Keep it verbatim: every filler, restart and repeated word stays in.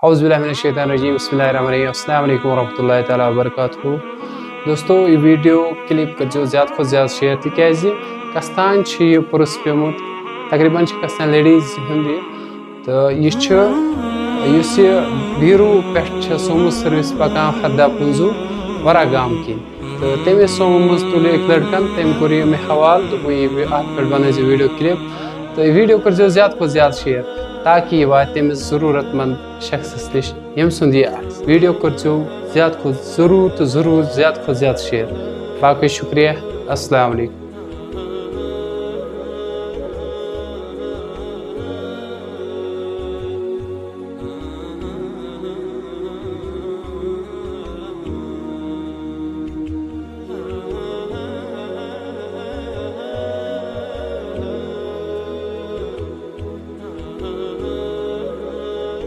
اعوذ باللہ من الشیطان الرجیم، بسم اللہ الرحمن الرحیم، السلام علیکم ورحمۃ اللہ تعالیٰ وبرکاتہ۔ دوستو، یہِ ویڈیو کلپ کٔرزیو زیادٕ کھۄتہٕ زیادٕ شیئر، تِکیازِ کستان چھِ یہِ پُرُس پیومُت، تقریباً چھِ کستان لیڈیز ہُنٛد یہِ، تہٕ یہِ چھُ، یُس یہِ بیٖروٗ پٮ۪ٹھ چھِ سومو سٔروِس پکان ہردہ پُنزو ورا گام کِنۍ۔ تہٕ تٔمۍ سومو منٛز تُل یہِ أکۍ لڑکن، تٔمۍ کوٚر یہِ مےٚ حوالہٕ، دوٚپُن، یہِ وی-، اتھ پٮ۪ٹھ بنٲیزِ ویڈیو کلپ، تہٕ ویڈیو کٔرزیو زیادٕ کھۄتہٕ زیادٕ شیئر، تاکہِ یہِ واتہِ تٔمِس ضروٗرت مند شخصس نِش، ییٚمۍ سُنٛد یہِ آسہِ۔ ویڈیو کٔرزیو زیادٕ کھۄتہٕ ضروٗر تہٕ ضروٗر زیادٕ کھۄتہٕ زیادٕ شیئر۔ باقٕے شُکریہ، السلام علیکم۔